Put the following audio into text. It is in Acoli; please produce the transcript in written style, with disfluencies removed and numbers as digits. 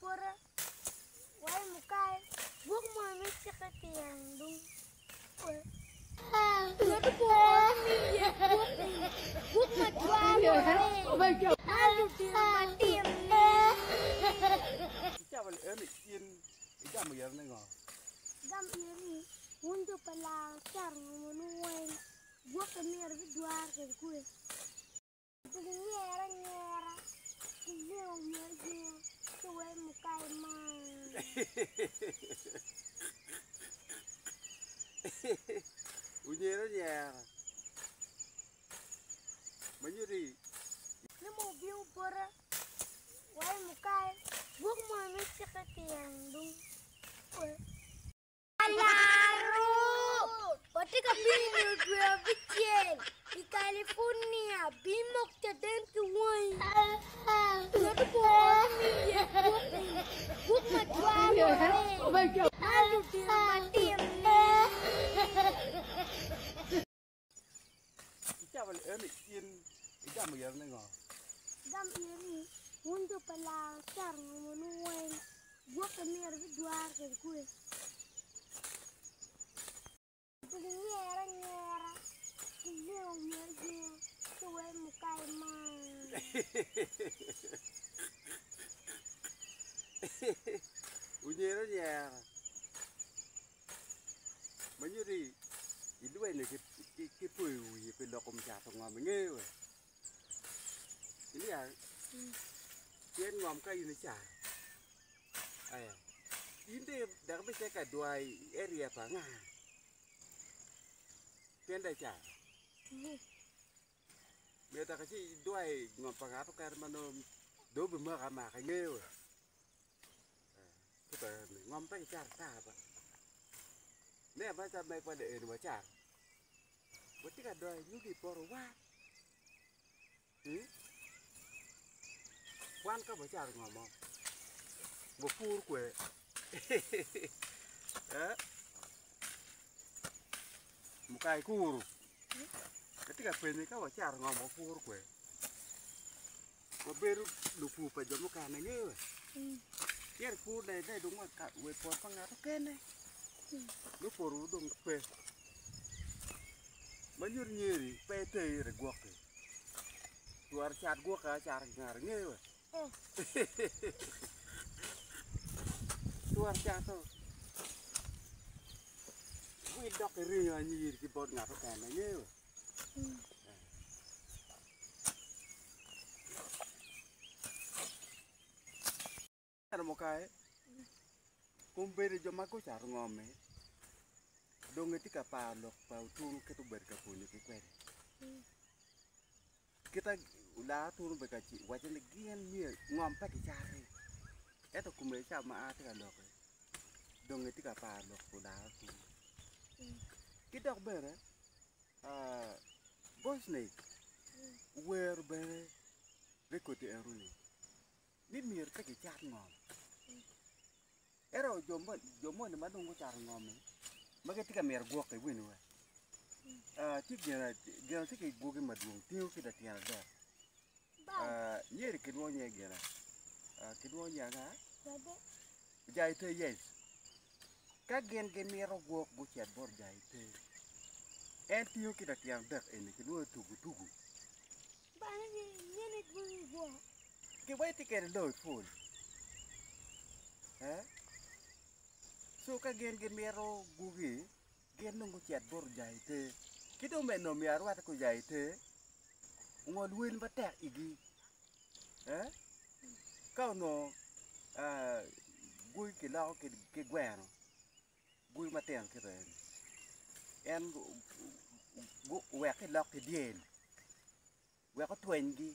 bota wai mukai gwok mo me cike tyen dong gwok ma cwalo ma lutino matino Icamo eni in igamo yer ni ngo? Gam yer ni wun jo pa laro car ngo ni weng gwokke myero bidwar kede kwe. Ginyera anyera ki jengo wiye ajenga ci wek mukayi mar. Onyere anyera ma nyuto ni. Ni mo obino bota wai mukayi gwok mo me cike tyen dong. Alaro! Watye ka bino i nino dwe abicel i California. Bimok caden ki wangi. Ngat mo ni ye gwok gwok ma cwalo ma lutino matino. Icamo eni in igamo yer ni ngo? Gam yer ni wun jo pa laro car ngo ni weng gwokke myero bidwar kede kwe. Ginyera anyera gijengo wiye ajenga ci wek mukayi mar. Onyere anyera. Ma nyuto ni ilwenyo ki poyo wiye pi lok kom cato ngom ingeyo we? Iniang? Pien ngom ka in icato aya in dong dok ibicito ka dwar i area pa anga? Pien dong icato. Myero dok ici idwar i ngom pa ngat mukene ma nongo dong obimaki amaka ingeyo we? Ngom pe kicato ata ba me abaca megwa ni eni wacato watye ka doyo nyugi i poto wa wan ka wacato ngom mo wapur kwe mukai kuru atye ka penyi ka wacato ngom wapur kwe. Wabedo lupur pa jo mukene ingeyo we? Pien pur ne ne dong wa i poto pa ngat mukene nongo poto dong pe ma nyuto nyeri pe iter igwoki twero cat gwoki acata ki ngat ingeyo we? Twero cato wil dok iringo anyiri ki bot ngat mukene ingeyo we? Kombeddi jo ma gucato ngom-mi dong gitye ka paro lok pa otunu kit obedo ka pwonyogi kwede kit ma laa otunu obedo ka wacce ni gin myero ngom pe kicati ento kome ca ma a tye ka lok-ki dong gitye ka paro lok pa laa otunu ki dok bene Bosnick owero bene rekodi enoni ni myero pe kicat ngom ento jo moni ma dong gucato ngom-mi ma gitye ka mito gwokke iwinyo wa tye gin tye ki gwoki madwong tingo ki latyene adek myero kilwong nyinge gine kilwongo nyinge anga? Jaite yes ka gin gimito gwok gucit bot Jaite en tingo ki latyene adek eni kilwongo ni tugutugu Giwec tye kede loyo pol co ka gin gimito gwoki gin dong gucit bot Jaite ki dong me nongo myero arwatte ki Jaite ongol wel matek igi ka onongo gwoki kiloko ki gweno gwoki matino kite eni en wek kilok ki dyel wek otwenygi.